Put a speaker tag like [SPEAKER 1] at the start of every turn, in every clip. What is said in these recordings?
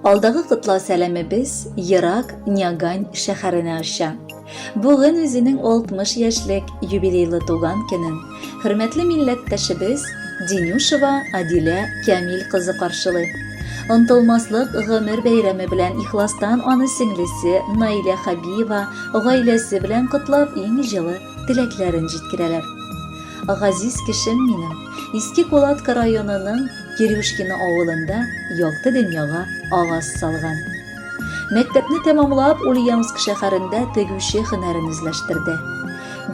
[SPEAKER 1] Алдагы котлау сәламебез ерак Нягань шәһәренә оча. Бүген үзенең 60 яшьлек юбилейлы туган көнен хөрмәтле милләттәшебез Денюшева Адилә Кямил кызы каршылый. Онтылмаслык гомер бәйрәме белән ихластан аны сеңлесе Наилә Хабиева гаиләсе белән котлап иң җылы теләкләрен җиткерәләр. Газиз кешем минем, Иске Кулатка районының Кирюшкино авылында якты дөньяга аваз салган. Мәктәпне тәмамлап, Ульяновск шәһәрендә тегүче һөнәрен үзләштерде.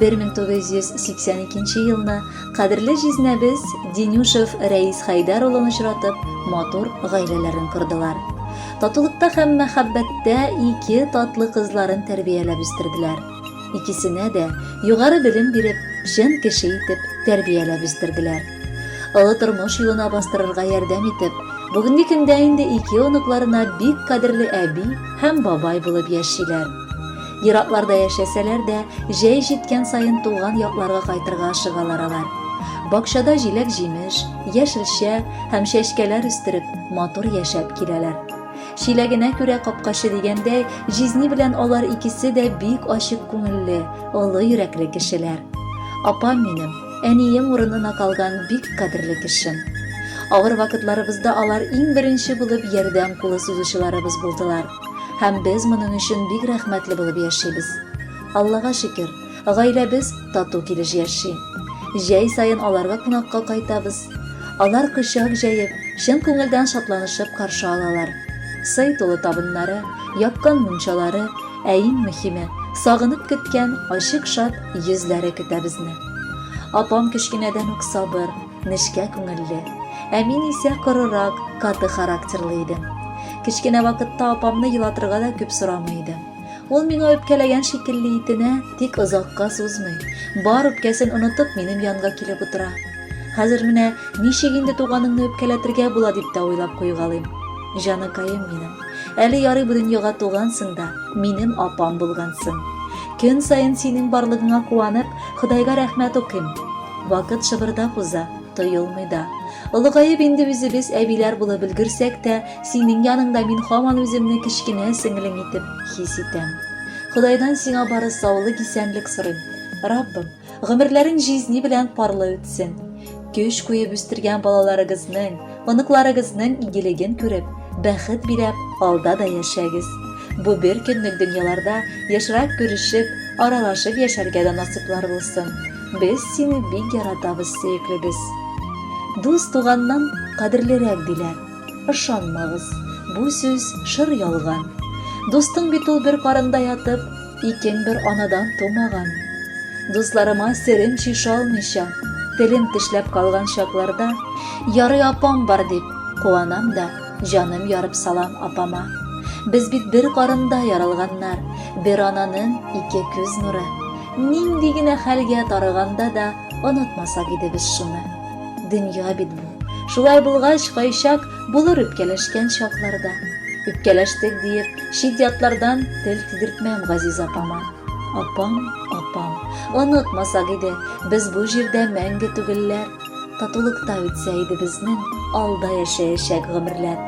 [SPEAKER 1] 1982 елны кадерле җизнәбез Денюшев Рәис Хәйдәр улын очратып, матур гаиләләрен кордылар. Татулыкта һәм мәхәббәттә ике татлы кызларын тәрбияләп үстерделәр. Икесенә дә югары белем биреп, чын кеше итеп тәрбияләп үстерделәр. Олы тормыш юлына бастырырга ярдәм итеп, бүгенге көндә инде ике оныкларына бик кадерле әби һәм бабай булып яшиләр. Еракларда яшәсәләр дә, җәй җиткән саен туган якларга кайтырга ашыгалар алар. Бакчада җиләк-җимеш, яшелчә һәм чәчкәләр үстереп, матур яшәп киләләр. Чиләгенә күрә капкачы дигәндәй, җизни белән алар икесе дә бик ачык күңелле, олы йөрәкле кешеләр. Апам минем, әнием урынына калган бик кадерле кешем. Авыр вакытларыбызда алар иң беренче булып ярдәм кулы сузучыларыбыз булдылар. Һәм без моның өчен бик рәхмәтле булып яшибез. Аллага шөкер, гаиләбез тату килеш яши. Җәй саен аларга кунакка кайтабыз. Алар кочак җәеп, чын күңелдән шатланышып каршы алалар. Сый тулы табыннары, яккан мунчалары, ә иң мөһиме, сагынып көткән ачык шат йөзләре көтә безне. Апам кечкенәдән үк сабыр, нечкә күңелле. Ә мин исә корырак, каты характерлы идем. Кечкенә вакытта апамны елатырга да күп сорамый идем. Ул миңа үпкәләгән шикелле итенә, тик озакка сузмый. Бар үпкәсен онытып, минем янга килеп утыра. Хәзер менә ничек инде туганыңны үпкәләтергә була дип тә уйлап куйгалыйм. Җаныкаем минем, әле ярый бу дөньяга тугансың да, минем апам булгансың. Көн саен синең барлыгыңа куанып, Ходайга рәхмәт укыйм. Вакыт шыбырдап уза, тоелмый да. Олыгаеп инде үзебез әбиләр булып өлгерсәк тә, синең яныңда мин һаман үземне кечкенә сеңлең итеп хис итәм. Ходайдан сиңа бары саулык-исәнлек сорыйм. Раббым, Гомерләрең җизни белән парлы үтсен. Көч куеп үстергән балаларыгызның, оныкларыгызның игелеген күреп, бәхет биләп, алда да яшәгез. Бу бер көнлек дөньяларда ешрак күрешеп, аралашып яшәргә дә насыйплар булсын. Без сине бик яратабыз, сөеклебез. Дус туганнан кадерлерәк диләр. Ышанмагыз, бу сүз шыр ялган. Дустың бит ул бер карында ятып, Икең бер анадан тумаган. Дусларыма серем чишалмыйча, телем тешләп калган чакларда, ярый апам бар дип, куанам да, җаным ярып салам апама. Без бит бер карында яралганнар, бер ананың ике күз нуры. Нинди генә хәлгә тарыганда да онытмасак иде без шуны. Дөнья бит бу. Шулай булгач, кайчак булыр үпкәләшкән чакларда. Үпкәләштек диеп, Чит-ятлардан тел тидертмәм газиз апама. Апам, апам, онытмасак иде, без бу җирдә мәңге түгелләр. Татулыкта үтсә иде безнең алда яшәячәк гомерләр.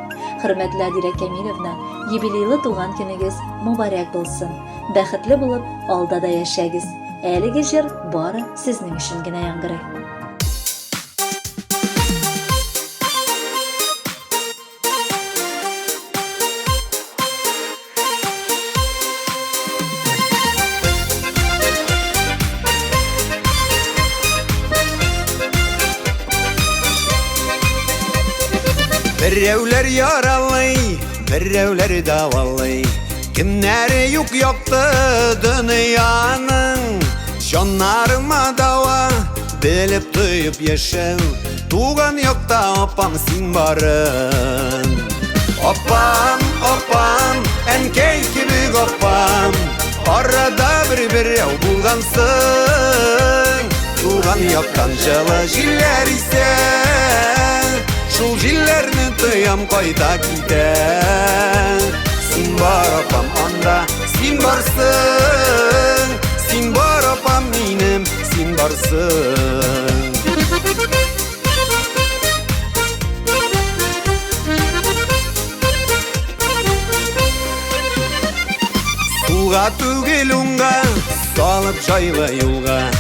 [SPEAKER 1] Хөрмәтле Адилә Кәмилевна, юбилейлы туган көнегез мөбарәк булсын. Бәхетле булып, алда да яшәгез. Әлеге җыр бары сезнең өчен генә яңгырый.
[SPEAKER 2] Берәүләр яралый, берәүләр дәвалый. Кемнәре юк якты дөньяның Җаннарыма дава, белеп тоеп яшәү. Туган якта апам син барын. Апам, апам, әнкәй кебек апам, арада бер берәү булгансың. Туган яктан җылы җилләр исә, шул җилләрне тоям кайта китә. Син бар, апам, анда, син барсың, син бар, апам минем, син барсың. Сулга түгел уңга, салып җайлы юлга.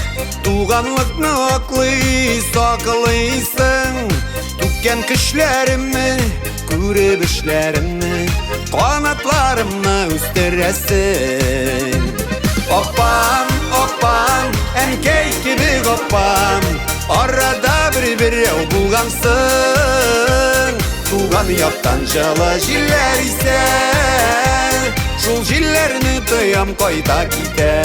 [SPEAKER 2] Туганлыкны аклый, саклыйсың. Түккән көчләремне, күреп эшләремне, канатларымны үстерәсең. Апам, апам, әнкәй кебек апам, арада бер берәү булгансың. Туган яктан җылы җилләр исә, шул җилләрне тоям кайта китә.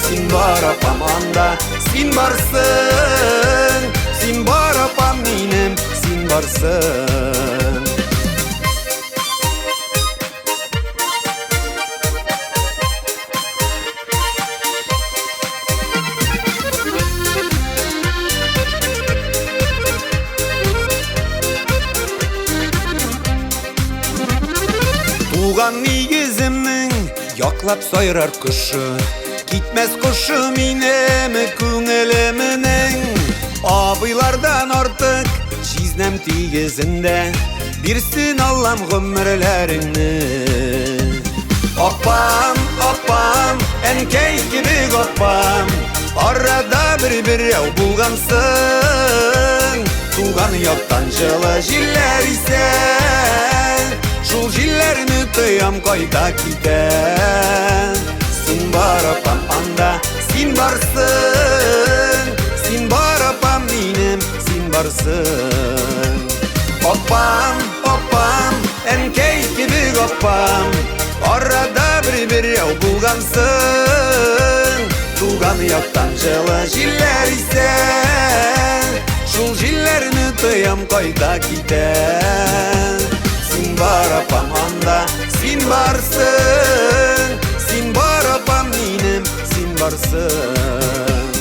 [SPEAKER 2] Син бар, апам, анда, син барсың, син бар, апам минем, син барсың. Туган нигеземнең яклап сайрар кошы, китмәс кошы минем күңелемнең. Абыйлардан артык җизнәм тигезендә, бирсен Аллам гомерләреңне. Апам, апам, әнкәй кебек апам, арада бер берәү булгансың. Туган яктан җылы җилләр исә, шул җилләрне тоям кайта китә. Син бар, апам, анда, син барсың, син бар, апам минем, син барсың. Апам, апам, әнкәй кебек апам, арада бер берәү булгансың. Туган яктан җылы җилләр исә, шул җилләрне тоям кайта китә. Син бар, апам, анда, син барсың, син бар, апам минем, син барсың.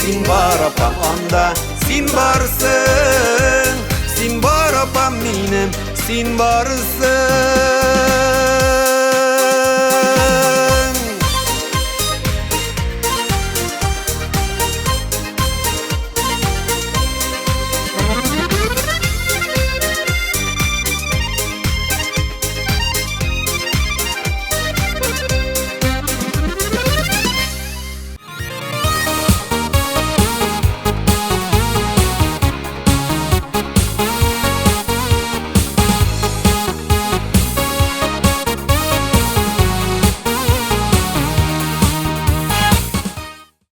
[SPEAKER 2] Син бар, апам, анда, син барсың, син бар, апам минем, син барсың.